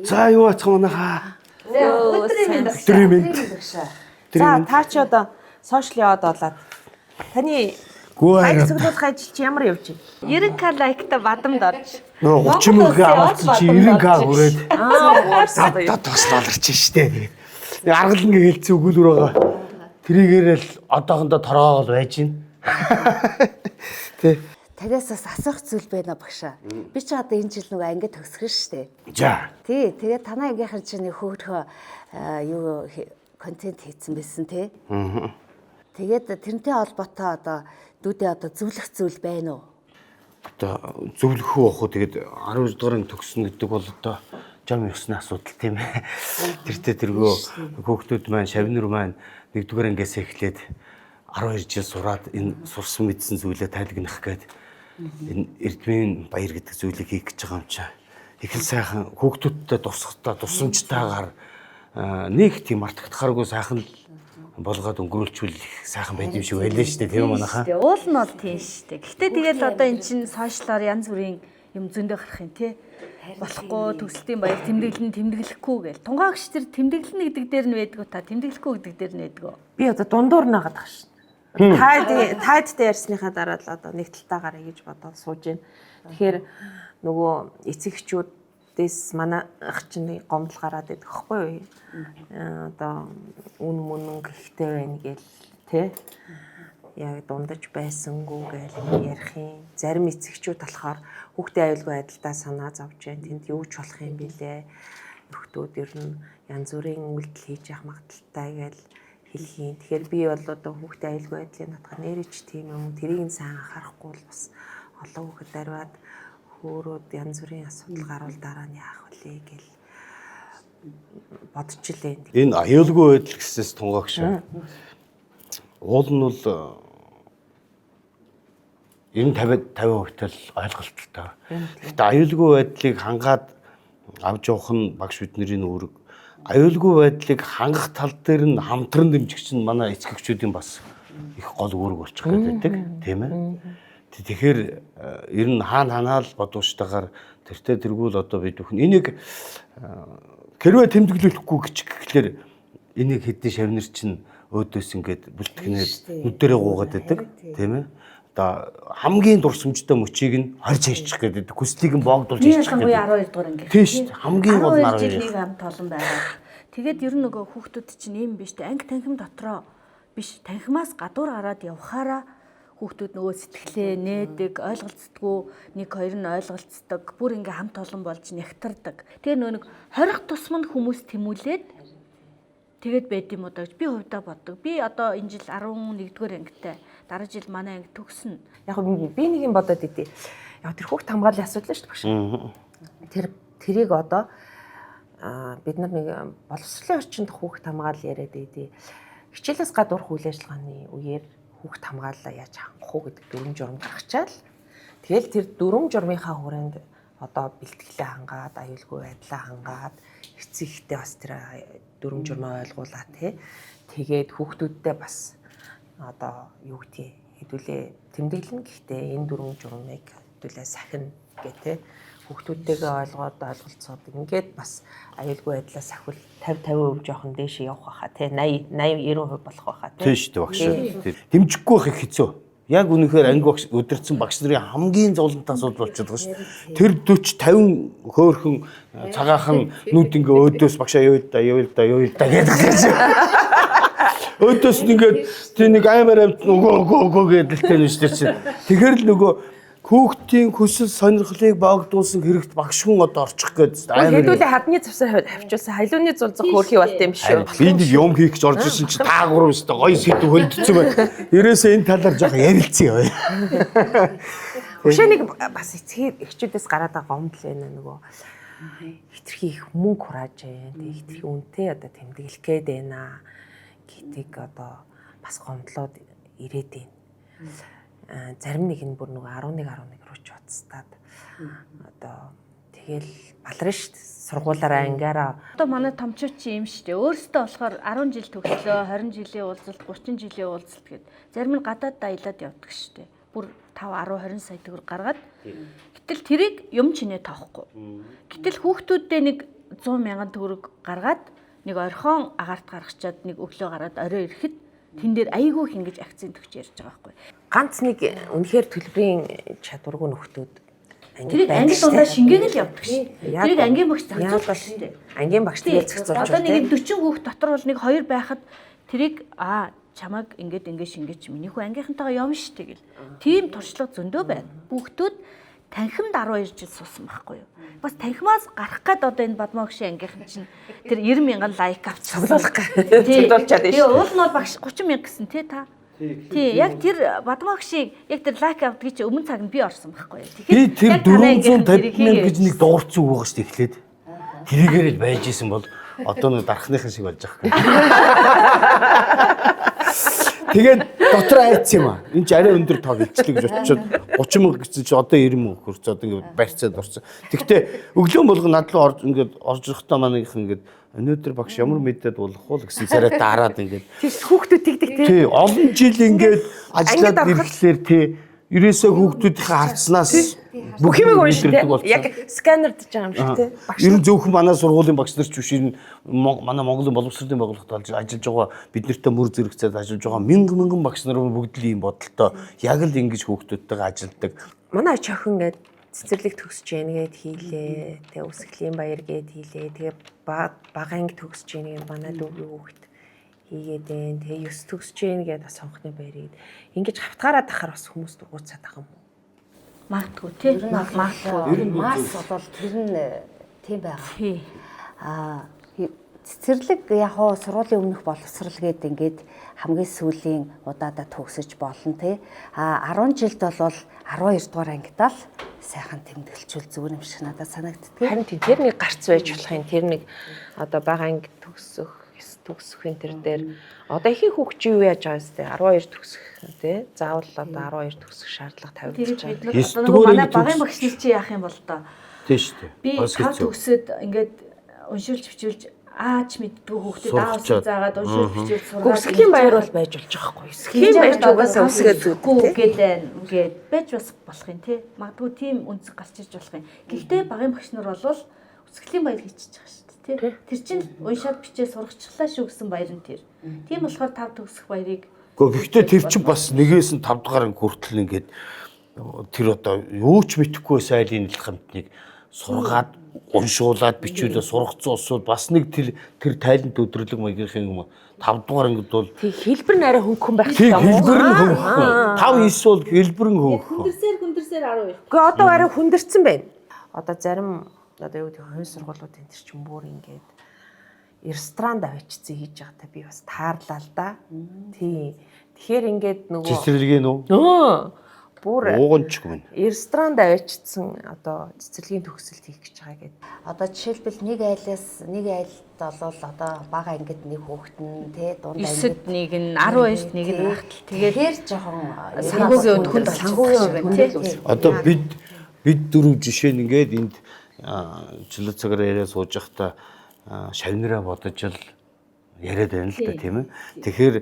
За юу ацхан манайхаа. Өдрийн мэнд. Өдрийн мэнд. За та чи одоо сошиал яваад болоод таны Гүү лайк арай. цуглуулах ажил чи ямар явж байна? 90К лайктай бадамд орж. Нөгөө 30 мөнгө авалцсан чи 90К хүрээд Аа дад бас лаларч штэ тэгээд. Нэг аргалангийн хэлцэн өгүүлвэр байгаа. Тэрийгээр л одоохондоо тороогоол байж гин. Тэ. Танаас бас асуух зүйл байна багшаа. Би ч одоо энэ жил нөгөө анги төгсгөн штэ. За. Тий, тэгээд танай ангийнхан чинь нэг хөөрхөө юу контент хийцэн байсан тий. Тэгээд тэрнтэй холбоотой одоо дүүдээ одоо зөвлөх зүйл байна уу? Одоо зөвлөх үү ах уу, тэгээд 12 дугаар анги төгснө гэдэг бол одоо жам ёсны асуудал, тийм ээ. Тэртээ тэргөө хүүхдүүд маань, шавнар маань нэгдүгээр ангиас эхлээд 12 жил сураад, энэ сурсан мэдсэн зүйлээ тайлгнах гээд энэ эрдмийн баяр гэдэг зүйлийг хийх гэж байгаа юм чинь. Их л сайхан хүүхдүүдтэй тусахтаа тусамжтайгаар нэг тийм мартагдахааргүй сайхан л болгоод өнгөрүүлчихвэл их сайхан байд юм шиг байлаа шүү дээ, тийм ээ, манайхаа. Тий, уул нь бол тийм шүү дээ. Гэхдээ тэгэл одоо эн чинь сошиалаар янз бүрийн юм зөндөө гарах юм тий. Болохгүй төгсөлтийн баяр тэмдэглэн тэмдэглэхгүй гээл. Тунгаагч тэр тэмдэглэнэ гэдэг дээр нь байдгүй, та тэмдэглэхгүй гэдэг дээр нь байдгүй. Би одоо дундуур нагаад байгаа шин. Тайдтай ярьсныхаа дараа л одоо нэг талтаа гараа гэж бодоод сууж байна. Тэгэхээр нөгөө эцэг эхчүүдээс манай ах чинь гомдол гараад идэх хөхгүй юу? Одоо үн мөнэн гэхдээ байна гэл тэ. Яг дундаж байсангүй гэл ярих юм. Зарим эцэгчүүд болохоор хүүхдээ аюулгүй байдалдаа санаа зовж байна. Тэнд юу ч болох юм бilé. Нөхдүүд ер нь янз бүрийн үйлдэл хийж явах магадaltaй гэл хэлэх юм. Тэгэхээр би бол одоо хүүхдээ аюулгүй байдлын натгаар нэрэж тийм юм тэрийг нь сайн анхаарахгүй бол бас олон хүүхэд дарваад хөөрөөд янз бүрийн асуудал гарвал дараа нь яах вүлээ гэл бодож илээ. Энэ аюулгүй байдал гэсээс тунгаагш. Уул нь бол 90 50 50% тал ойлголттой. Гэхдээ аюулгүй байдлыг хангаад авч явах нь багш бидний үүрэг. Аюулгүй байдлыг хангах тал дээр нь хамтран дэмжигч нь манай эцэг эхчүүдийн бас их гол үүрэг болчих гээд байдаг, тийм ээ. Тэгэхээр ер нь хаана ханаал бодууштайгаар тэртээ тэргүүл одоо бид бүхэн энийг хэрвээ тэмдэглүүлэхгүй гэж гэхлээр энийг хэдэн шавнар чинь өөдөөс ингээд бүлтгэнээр нүдэрээ гуугаад байдаг, тийм ээ. Одоо хамгийн дурсамжтай мөчийг нь хорж хайчих гэдэг, хүслийг нь боогдуулж Би хайчих ялангуяа гэдэг. 12 дугаар анги. Тийм шүү дээ. Хамгийн гол нь 12 жил 12. нэг амт олон байгаа. Тэгээд ер нь нөгөө хүүхдүүд чинь юм биш үү? Анги танхим дотроо биш, танхимаас гадуур гараад явхаараа хүүхдүүд нөгөө сэтгэлээ нээдэг, ойлголцдгоо, нэг хоёр нь ойлголцдог, бүр ингээ хамт олон болж нягтардаг. Тэгээ нөгөө нэг хорих тусам нь хүмүүс тэмүүлээд тэгээд байд юм уу даа гэж би хувьдаа боддог. Би одоо энэ жил 11 дугаар ангитай. Дараа жил манай анги төгснө. Яг би нэг юм бодоод идэв. Яг тэр хүүхд хамгааллын асуудал шүү дээ багш. Тэрийг одоо бид нар нэг боловсролын орчинд хүүхд хамгаал яриад идэв. Хичээлээс гадуурх үйл ажиллагааны үеэр хүүхд хамгааллаа яаж хангах уу гэдэг дүрм журам гаргачаал. Тэгэл тэр дүрм журмынхаа хүрээнд одоо бэлтгэлээ хангаад, аюулгүй байдлаа хангаад, эцэг ихтэй бас тэр дүрм журмаа ойлгуулаа тий. Тэгээд хүүхдүүдтэй бас одоо юу гэдгийг хэдүүлээ тэмдэглэн, гэхдээ энэ дүрм журмыг хэдүүлээ сахина гэх тий хүүхдүүдтэйгээ ойлгоод ойлголцоод ингээд бас аюулгүй байдлаа сахивал 50 50% жоохон дээш явах байхаа тий, 80 80 90% болох байхаа тий. Тийм шүү дээ, багш. Тийм. Дэмжихгүй байх их хэцүү. Яг үнэхээр анги багш удирдсан багш нарын хамгийн зовлонтой асуудал болчиход байгаа шүү дээ. Тэр 40 50 хөөхөн цагаахан нүд ингээ өөдөөс багшаа юу л да, юу л да, юу л да гэдэг гэж. Өөдөөс нь ингээд тийм нэг аймаар амт өгөө өгөө өгөө гэдэг л тань шүү дээ чинь. Тэгэхээр л нөгөө хүүхдийн хүсэл сонирхлыг боогдуулсан хэрэгт багш хүн одоо орчих гээд аймаар. Хэдүүлээ хадны завсар хавчуулсан халиуны зулзах хөөрхий болт юм шүү. Би нэг юм хийх гэж орж ирсэн чи та гурав өстө гоё сэдв хөндөцсөн байна. Ерөөсөө энэ талаар жоохон ярилцъя. Өшөө нэг бас эцэг эхчүүдээс гараад байгаа гомдол байна нөгөө хитрхи их мөнгө хурааж байна. Тэг хитрхи үнэтэй одоо тэмдэглэх гээд байна гэдэг одоо бас гомдлоод ирээд байна. Зарим нэг нь бүр нөгөө 11 11 руу ч уцтаад одоо тэгэл баларна шүү дээ. Сургуулаараа ангиараа. Одоо манай томчууд чи юм шүү дээ. Өөрөөсөө болохоор 10 жил төгслөө, 20 жилийн уулзалт, 30 жилийн уулзалт гэд. Зарим нь гадаад аялаад явдаг шүү дээ. Бүр 5 10 20 сая төгрөг гаргаад. Гэтэл тэрийг юм чинээ тоохгүй. Гэтэл хүүхдүүддээ нэг 100 мянган төгрөг гаргаад нэг орхон агаарт гаргачаад нэг өглөө гараад орой ирэхэд тэн дээр айгүй их ингэж акцент өгч ярьж байгаа байхгүй. Ганц нэг үнэхээр төлбөрийн чадваргүй нөхдүүд Тэрийг анги дундаа шингээг л явдаг шин. Тэрийг ангийн багш зохицуулах шин дээ. Ангийн багш тэгэл зохицуулж Одоо нэг 40 хүүхд дотор бол нэг хоёр байхад тэрийг чамайг ингээд ингээд шингээч миний хүү ангийнхантайгаа явна ш тэгэл. Тийм туршлага зөндөө байна. Хүүхдүүд танхимд 12 жил суусан байхгүй юу? Бас танхимаас гарах гээд одоо энэ Бадмаа өгшийн ангийнхан чинь тэр 90 мянган лайк авчихсан. Цуглуулах гэ. Цуглуулчаад байна шүү. Уул нь бол багш 30 мянга гэсэн тий та. Тий, яг тэр Бадмаа өгшийн яг тэр лайк авдгийг чи өмнө цаг нь би орсон байхгүй юу? Тэгэхээр тэр 450 мянга гэж нэг дуурцсан үг байгаа шүү дээ эхлээд. Тэрийгээр л байж исэн бол одоо нэг дархныхан шиг болж байгаа юм. Тэгээд дотор айц юм аа. Энд чи арай өндөр тоо хэлчлээ гэж очиод 30 мянга гэсэн чи одоо 90 мянга хүрч одоо ингээд барьцаад орсон. Тэгтээ өглөө болгон над руу орж ингээд орж ирэхдээ манайх ингээд өнөөдөр багш ямар мэдээд болох вэ гэсэн царай дараад ингээд. Тэр хүүхдүүд тэгдэг тий. Тий, олон жил ингээд ажиллаад ирэхлээр тий ерөөсөө хүүхдүүдийнхээ харцнаас бүх юм уншдаг. Яг сканердж байгаа юм шиг тий. Багш. Ер нь зөвхөн манай сургуулийн багш нар ч биш, энэ манай Монголын боловсролын байгууллагад ажиллаж байгаа бид нартай мөр зэрэгцээд ажиллаж байгаа мянган мянган багш нар бүгд л ийм бодолтой яг л ингэж хүүхдүүдтэйгээ ажилладаг. Манай охин ингээд цэцэрлэг төгсөж гин гээд хийлээ. Тэгээ үсгэлийн баяр гээд хийлээ. Тэгээ бага анги төгсөж гин гээд манай дүүгийн хүүхэд хийгээд байна. Тэгээ 9 төгсөж гин гээд бас сонгохны баярыг. Ингэж хавтгаараа тахаар бас хүмүүс дургуутсаад байгаа юм уу? Магадгүй тий. Магадгүй. Масс бол тэр нь тийм байгаа. Тий. Аа цэцэрлэг яг хоо сургуулийн өмнөх боловсрал гээд ингээд хамгийн сүүлийн удаадаа төгсөж болно тий. А 10 жилд бол 12 дугаар ангидаа л сайхан тэмдэглэжүүл зүгээр юм шиг надад санагддаг. Харин тийм тэр нэг гарц байж болох юм. Тэр нэг одоо бага анги төгсөх, төгсөх энэ төр дээр одоо ихэнх хүүхд чи юу яаж байгаа юм бэ? 12 төгсөх тий. Заавал одоо 12 төгсөх шаардлага тавигдчих байгаа. Одоо нөгөө манай багын багш нар чи яах юм бол доо. Тийм шүү дээ. Би 5 төгсөөд ингээд уншуулж бичүүлж аач мэддгүй хүүхдэд аавс заагаад уншуулж бичүүлж сургаад Өсгөлийн баяр бол байж болж байгаа хгүй. Өсгөлийн баяр ч угаасаа өсгөө зүйдгүй гээл гээд байж бас болох юм тий. Магадгүй тийм үнцэг гарч ирж болох юм. Гэхдээ багын багш нар бол өсгөлийн баяр хийчихэж байгаа шүү дээ тий. Тэр чинь уншаад бичээ сургачлаа шүү гэсэн баяр нь тэр. Тийм болохоор 5 төгсөх баярыг. Гэхдээ тэр чинь бас нэгээс нь 5 дугаар анги хүртэл ингээд тэр одоо юу ч мэдэхгүй сайлын нэлэх хамтныг сургаад уншуулад бичүүлээ сургацсан улсууд бас нэг тэр тайлант өдөрлөг маягийнхын юм 5 дугаар ангид бол тий хэлбэр нь арай хөнгөн байх хэрэгтэй юм. Хэлбэр нь хөнгөн. 5 9 бол хэлбэр нь хөнгөн. Хүндэрсээр 12. Гэхдээ одоо арай хүндэрсэн байна. Одоо зарим одоо юу гэдэг хувийн сургуулиуд энэ төр чинь бүр ингээд ресторанд авчицсан хийж байгаатаа би бас таарлаа л да. Тий. Тэгэхээр ингээд нөгөө цэцэрлэгийн үү? Бүр ууганчгүй мэн. Ресторанд авчицсан одоо цэцэрлэгийн төгсөлт хийх гэж байгаа гэдэг. Одоо жишээлбэл нэг айлаас нэг айлд бол одоо бага ангид нэг хүүхэд нь тий дунд ангид 9-д нэг нь 12-д нэг нь байхтал тэгээд жоохон санхүүгийн өдгөнд болчихсон байна тий. Одоо бид дөрөв жишээ нь ингээд энд чөлөө цагаар яриа сууж байхдаа шавнараа бодож л яриад байна л да тийм ээ. Тэгэхээр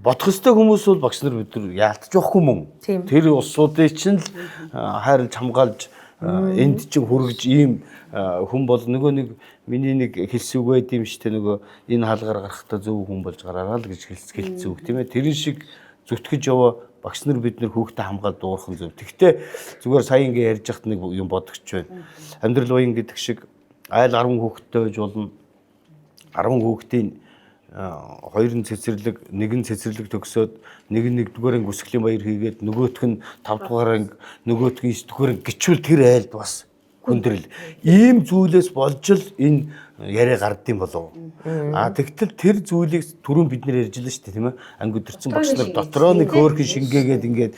бодох ёстой хүмүүс бол багш нар бид нар яалтж явахгүй мөн. Тэр улсуудыг чинь л хайрлж хамгаалж энд чинь хүргэж ийм хүн бол нөгөө нэг миний нэг хэлсэн үг байд юм шүү дээ, нөгөө энэ хаалгаар гарахдаа зөв хүн болж гараараа л гэж хэлсэн үг тийм ээ. Тэрэн шиг зүтгэж яваа багш нар бид нар хүүхдээ хамгаалж дуурах нь зөв. Тэгтээ зүгээр сая ингэ ярьж байхад нэг юм бодогч байна. Амьдрал уян гэдэг шиг айл 10 хүүхэдтэй байж болно. 10 хүүхдийн хоёр нь цэцэрлэг, нэг нь цэцэрлэг төгсөөд, нэг нь нэгдүгээр анги үсгэлийн баяр хийгээд, нөгөөх нь 5 дугаар анги, нөгөөх нь 9 дугаар анги гэчвэл тэр айлд бас хүндрэл. Ийм зүйлээс болж л энэ яриа гардыг болов. А тэгтэл тэр зүйлийг түрүүн бид нэр ярьж лээ шүү дээ тийм ээ. Анги өдөрцөн багш нар дотроо нэг хөөрхөн шингээгээд ингээд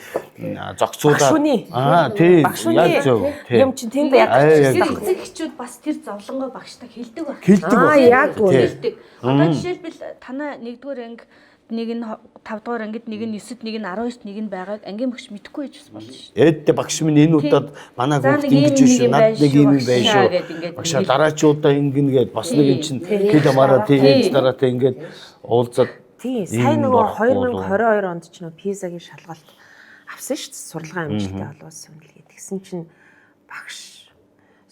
зогцуулаад аа тий яг зөв тий. Юм чинь тэнд яг эцэг эхчүүд бас тэр зовлонгоо багштай хэлдэг байх. Хэлдэг. Аа яг хэлдэг. Одоо жишээлбэл танаа нэгдүгээр анги нэг нь 5 дугаар ангид, нэг нь 9-д, нэг нь 12-т, нэг нь байгааг ангийн багш мэдэхгүй байж бас болно шүү дээ. Эддэ багш минь энэ удаад манай хүүхд ингэж шүү, над нэг юм байх шүү. Багшаа дараач удаа ингэнэ гээд бас нэг юм чинь хэл амаараа тийж дараатай ингээд уулзаад. Тий, сайн нөгөө 2022 онд ч нөгөө PISA-гийн шалгалт авсан шүү дээ. Сурлагын амжилттай холбоотой үнэлгээ. Тэгсэн чинь багш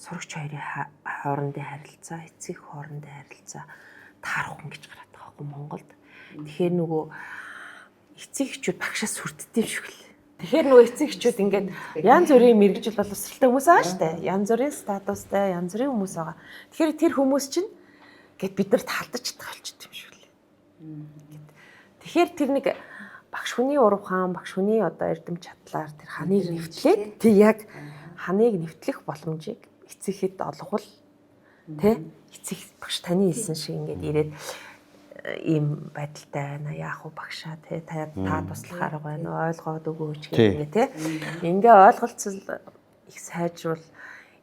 сурагч хоёрын хоорондын харилцаа, эцэг их хоорондын харилцаа таарахгүй гэж гараад байгаа байхгүй Монголд. Тэгэхээр нөгөө эцэг эхчүүд багшаас сүрддэг юм шиг л. Тэгэхээр нөгөө эцэг эхчүүд ингээд янз бүрийн мэргэжил боловсралтай хүмүүс байгаа штэ. Янз бүрийн статустай, янз бүрийн хүмүүс байгаа. Тэгэхээр тэр хүмүүс чинь гээд бид нарт халдаж чадах болчихд юм шиг л. Тэгэхээр тэр нэг багш хүний урав хаан, багш хүний одоо эрдэм чадлаар тэр ханыг нэвтлээд тий яг ханыг нэвтлэх боломжийг эцэг эхэд олговол тий эцэг багш таны хэлсэн шиг ингээд ирээд ийм байдалтай байна. Яах вэ багшаа тий та туслах арга байна уу? Ойлгоод өгөөч гэх ингээ тий. Ингээ ойлголцол их сайжруул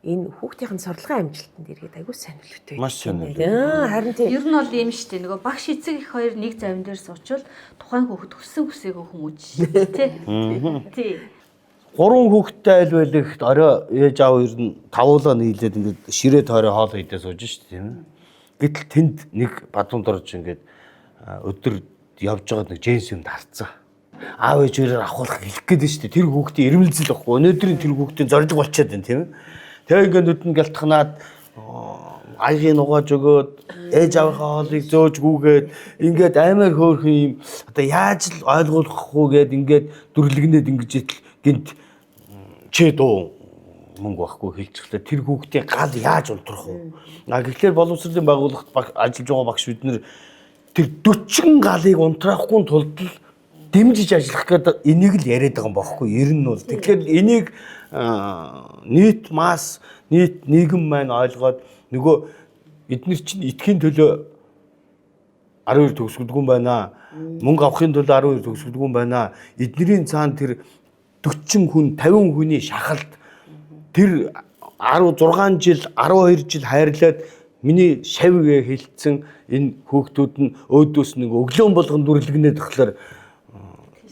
энэ хүүхдийн сурлагын амжилтанд эргээд айгүй сайн нөлөөтэй. Маш сайн нөлөөтэй. Харин тий. Ер нь бол ийм шүү дээ. Нөгөө багш эцэг их хоёр нэг завин дээр суучвал тухайн хүүхэд хүссэн хүсээгүй хүмүүж тий. Тий. Гурван хүүхэдтэй айл байлгт орой ээж аав ер нь тавуулаа нийлээд ингээд ширээ тойроо хоол идээ сууж шүү дээ, тийм ээ. Гэтэл тэнд нэг бадамд орж ингээд өдөр явж байгаад нэг джинс юм дарцсан. Аав ээж хоёроор авахулах хэлэх гээд шүү дээ. Тэр хүүхдийн ирмэлзэл байхгүй. Өнөөдрийн тэр хүүхдийн зориг болчиход байна, тийм ээ. Тэгээ ингээд нүд нь гялтхнаад аягийг нугааж өгөөд ээж аавынхаа хоолыг зөөж гүгээд ингээд амар хөөрхөн юм одоо яаж л ойлгуулахгүй гээд ингээд дүрлэгнээд ингэж итэл гинт чи дуу мөнгө байхгүй хэлчихлээ. Тэр хүүхдийн гал яаж унтрах вэ? А гэхлээр боловсролын байгууллагт ажиллаж байгаа багш бид нэр тэр 40 галыг унтраахгүй тулд л дэмжиж ажиллах гэдэг энийг л яриад байгаа юм бохоггүй. Ер нь бол тэгэхээр энийг нийт масс, нийт нийгэм маань ойлгоод нөгөө эднэр чинь итгэхийн төлөө 12 төгсгөдгүү юм байна. Мөнгө авахын төлөө 12 төгсгөдгүү юм байна. Эднэрийн цаана тэр 40 хүн, 50 хүний шахалт тэр 16 жил, 12 жил хайрлаад миний шавьгээ хилцсэн энэ хүүхдүүд нь өөдөөс нэг өглөөн болгон дүрлэгнээд тахлаар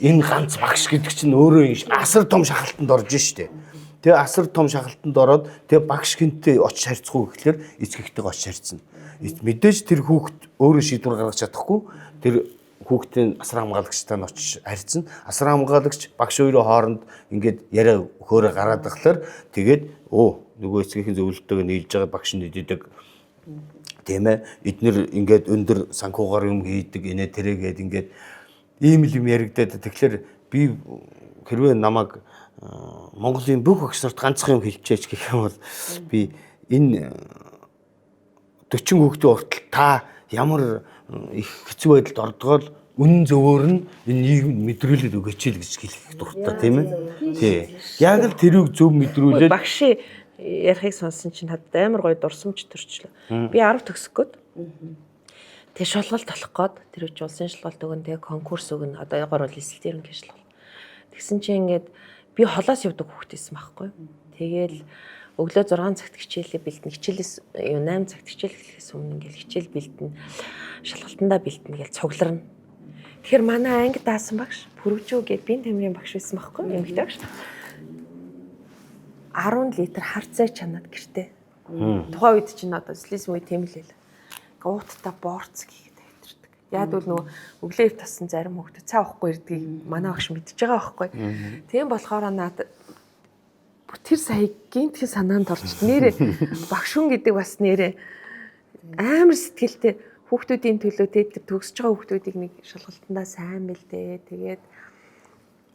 энэ ганц багш гэдэг чинь өөрөө асар том шахалтанд орж штэ. Тэгээ асар том шахалтанд ороод тэгээ багш хинтээ очиж харьцах уу гэхлээр эцэгтэйгээ очиж харьцна. Мэдээж тэр хүүхд өөрөө шийдвэр гаргах чадахгүй тэр хүүхдийн асар хамгаалагчтай нь очиж харьцна. Асар хамгаалагч багш хоёрын хооронд ингээд яриа хөөрэ гараад тахлаар тэгээд нөгөө эцгийнхэн зөвлөлтөйг нийлж байгаа багш нь идэдэг. Тийм ээ. Эднэр ингээд өндөр санхугаар юм хийдэг инээ тэрэгээд ингээд ийм л юм яригадаад тэгэхээр би хэрвээ намайг Монголын бүх багш нарт ганцхан юм хэлчихээч гэх юм бол би энэ 40 хүүхдийн уртал та ямар их хэцүү байдалд ордгоо л үнэн зөвөөр нь энэ нийгэм мэдрүүлээд өгөөч л гэж хэлэх дуртай тийм ээ. Тий. Яг л тэрийг зөв мэдрүүлээд багшийн ярихыг сонсон чинь надад амар гоё дурсамж төрчлөө. Би 10 төгсөх гээд тэг шалгалт болох гээд тэр үуч улсын шалгалт өгөн тэг конкурс өгнө. Одоо ягоор бол эсэлт ерөнхий шалгалт. Тэгсэн чинь ингээд би холоос явдаг хүүхэд байсан байхгүй. Тэгээл өглөө 6 цагт хичээлээ бэлдэнэ. Хичээлээс 8 цагт хичээл эхлэхээс өмнө ингээл хичээл бэлдэнэ. Шалгалтандаа бэлдэнэ гэж цугларна. Тэгэхээр манай анги даасан багш Пүрвжүү гээд бие тамирын багш байсан байхгүй эмэгтэй багш. 10 литр хар цай чанаад гэртээ. Тухайн үед чинь одоо социализм үе тийм л байл. Ууттай борц хийгээд авчирдаг. Яг бол нөгөө өглөө ив тассан зарим хүүхдүүд цай уухгүй ирдгийг манай багш мэдж байгаа байхгүй. Тийм болохоор надад тэр сая гинтхэн санаанд орж нэрээ багш хүн гэдэг бас нэрээ амар сэтгэлтэй хүүхдүүдийн төлөө тэр төгсөж байгаа хүүхдүүдийг нэг шалгалтандаа сайн бэлдээ. Тэгээд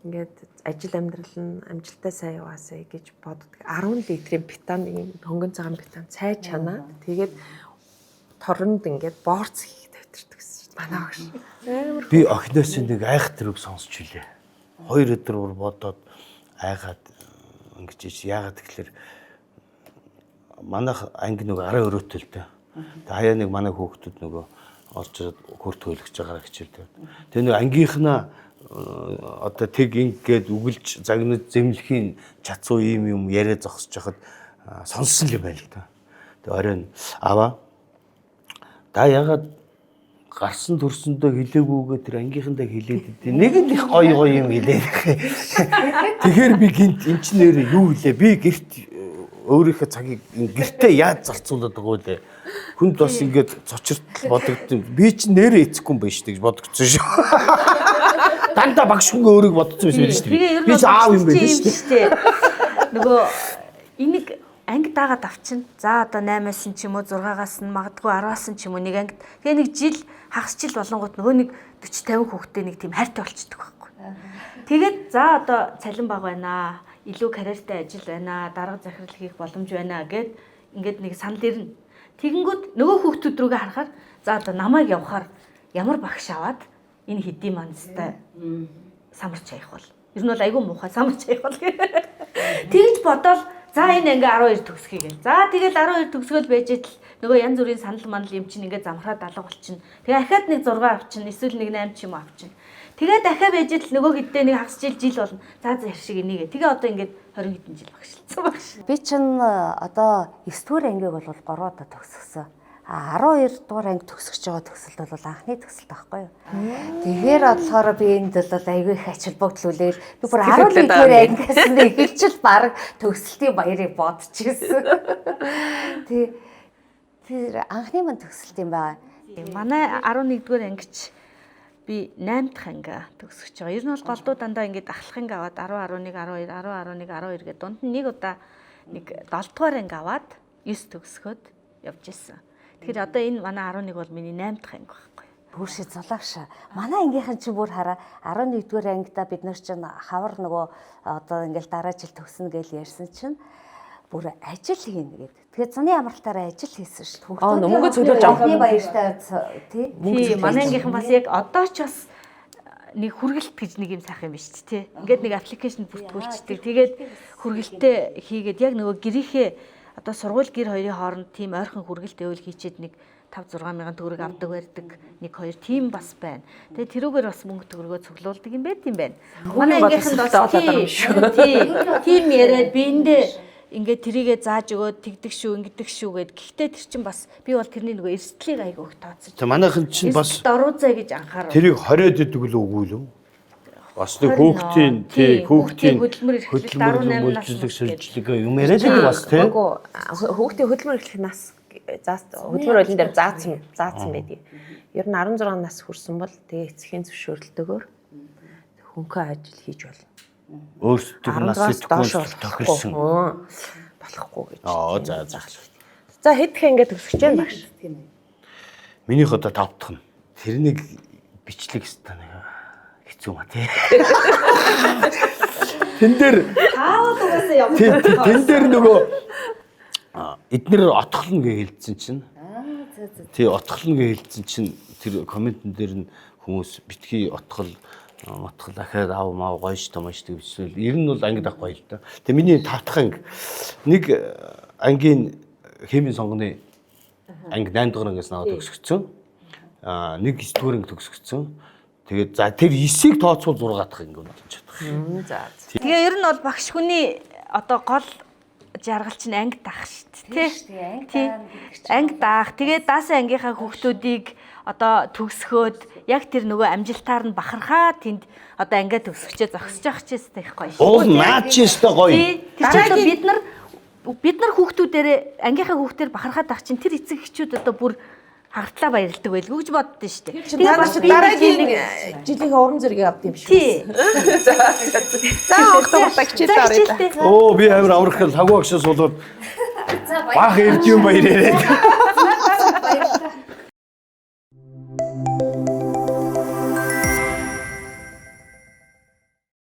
ингээд ажил амьдрал нь амжилттай сайн яваасай гэж боддог. 10 литрийн бетон ийм хөнгөн цагаан бетон цай чанаад тэгээд торонд ингээд борц хийх тавьтардаг гэсэн чинь манай багш. Амар би охиноос нэг айх тэрэг сонсч илээ. 2 өдөр бүр бодоод айгаад ингэж ич яагаад тэгэхээр манайх анги нөгөө 10 өрөөтэй л дээ. Тэгээ хаяа нэг манай хүүхдүүд нөгөө олж ирээд хөрт хөөлгөж байгаараа хичээлдэг. Тэгээ нөгөө ангийнхнаа одоо тэг ингээд үгэлж загнаж зэмлэхийн чадсуу ийм юм яриа зогсож хахад сонссон юм байна л да. Тэгээ оройн аваа та ягаад гарсан төрсөндөө хэлээгүйгээ тэр ангийнхандаа хэлээд идэв. Нэг нь их гоё гоё юм хэлээд. Тэгэхээр би гинт эн чинь нэрээ юу хэлээ? Би гэрт өөрийнхөө цагийг гэртээ яаж зарцуулаад байгаа вэ? Хүнд бас ингээд цочиртал бодогдсон. Би чинь нэрээ эцэхгүй юм байна шүү дээ гэж бодогдсон шүү. Дандаа багш хүн өөрийг бодсон байсан шүү дээ. Би ч аав юм байна шүү дээ. Нөгөө энийг анги даагаад авчин. За одоо 8-аас нь ч юм уу 6-аас нь магадгүй 10-аас нь ч юм уу нэг ангид. Тэгээ нэг жил хагас жил болонгууд нөгөө нэг 40 50 хүүхдээ нэг тийм хайртай болчдөг байхгүй. Тэгээд за одоо цалин баг байна. Илүү карьертай ажил байна. Дарга захирал хийх боломж байна гэд ингээд нэг санал ирнэ. Тэгэнгүүт нөгөө хүүхдүүд рүүгээ харахаар за одоо намайг явахаар ямар багш аваад энэ хэдийн манстай самарч хаях бол. Ер нь бол айгүй муухай самарч хаях бол. Тэгж бодоол за энэ анги 12 төгсгий гэл. За тэгэл 12 төгсгөл байж идэл нөгөө янз бүрийн санал манал юм чинь ингээд замхраад алга болчихно. Тэгээ ахаад нэг 6 авчина, эсвэл нэг 8 ч юм уу авчина. Тэгээ дахиад байж идэл нөгөө хэддээ нэг хагас жил жил болно. За за шиг энийгээ. Тэгээ одоо ингээд 20 хэдэн жил багшилсан багш. Би чинь одоо 9 дугаар ангийг бол 3 удаа төгсгсөн. А 12 дугаар анги төгсөж байгаа төгсөлт бол анхны төгсөлт байхгүй юу. Тэгэхээр болохоор би энд бол айгүй их ач холбогдол үлээл би бүр 11 дугаар ангиас нь эхэлжил баг төгсөлтийн баярыг бодож ирсэн. Тий. Тэр анхны мань төгсөлт юм байна. Манай 11 дугаар ангич би 8 дахь анги төгсөж байгаа. Ер нь бол голдуу дандаа ингээд ахлах анги аваад 10 11 12 10 11 12 гэдэг дунд нь нэг удаа нэг 7 дугаар анги аваад 9 төгсгөөд явж исэн. Тэгэхээр одоо энэ манай 11 бол миний 8 дахь анги байхгүй. Хүүшээ зулаагш. Манай ангийнхан чинь бүр хараа 11 дугаар ангида бид нар чинь хавар нөгөө одоо ингээл дараа жил төгснө гэж ярьсан чинь бүр ажил хийнэ гэдэг. Тэгэхээр зуны амралтаараа ажил хийсэн шүү дээ. Аа, мөнгө цуглуулж авах. Анхны баяртай тий. Тийм, манай ангийнхан бас яг одоо ч бас нэг хүргэлт гэж нэг юм сайхан юм биш ч тий. Ингээд нэг аппликейшн бүртгүүлчихдэг. Тэгээд хүргэлтээ хийгээд яг нөгөө гэрийнхээ одоо сургууль гэр хоёрын хооронд тийм ойрхон хүргэлт байвал хийчээд нэг 5 6 мянган төгрөг авдаг барьдаг нэг хоёр тийм бас байна. Тэгээ тэрүүгээр бас мөнгө төгрөгөө цуглуулдаг юм байт юм байна. Манай ангийнхан бас тийм тийм яриад би эндээ ингээд тэрийгэ зааж өгөөд тэгдэг шүү ингэдэг шүү гэд. Гэхдээ тэр чинь бас би бол тэрний нөгөө эрсдлийг айгүй их тооцож. Тэг манайхан чинь бас Эрсдэлд оруулзаа гэж анхаарав. тэрийг хориод идэг л үгүй л үү? Бас нэг хүүхдийн тий хүүхдийн хөдөлмөр эрхлэлт 18 нас хөдөлмөрлөг сэлжлэг юм яриад байдаг бас тий. Үгүй хүүхдийн хөдөлмөр эрхлэх нас заас хөдөлмөр хуулийн дээр заасан байдаг. Ер нь 16 нас хүрсэн бол тэгээ эцгийн зөвшөөрлөлтөөр хөнхөө ажил хийж болно. Өөрсдөө нас 16-аас доош идэхгүй тохирсон. Болохгүй гэж. Аа за за. За хэд их ингэ төгсөж байна багш. Минийх одоо 5 дахь нь. Тэрнийг бичлэг өстө нэг хэцүү ма тий. Тэн дээр Таавал угаасаа явах. тэн дээр нөгөө эднэр отхолно гэж хэлсэн чинь. Тий отхолно гэж хэлсэн чинь тэр комментэн дээр нь хүмүүс битгий отхол мотхол дахиад ав мав гоё ш томш гэж бичсэн. Ер нь бол ангид ах гоё л да. Тэгээ миний 5 дахь анги нэг ангийн химийн сонгоны анги 8 дугаар ангиас наваад төгсгөцсөн. Аа нэг 9 дугаар анги төгсгөцсөн. Тэгээд за тэр 9-ийг тооцвол 6 дахь анги болж чадах. За. Тэгээ ер нь бол багш хүний одоо гол жаргал чинь анги даах шүү дээ, тий? Анги даах. Тэгээд даасан ангийнхаа хүүхдүүдийг одоо төгсгөөд яг тэр нөгөө амжилтаар нь бахархаа тэнд одоо ангиа төгсгчээ зогсож явах ч гэсэн их гоё шүү. Уул наад чи өстой гоё. Тий. Тэр чинь одоо бид нар хүүхдүүдээрээ ангийнхаа хүүхдээр бахархаад ах чинь тэр эцэг эхчүүд одоо бүр хагартлаа баярлдаг байлгүй гэж боддоо шүү дээ. Тэгээ бас дараагийн жилийн уран зэргийг авд юм шиг. Тий. За октоо хичээлээ За орё. хичээлтэй. Оо би амар амрах гэл хагуу агшаас болоод бах ирд юм баяр яриад.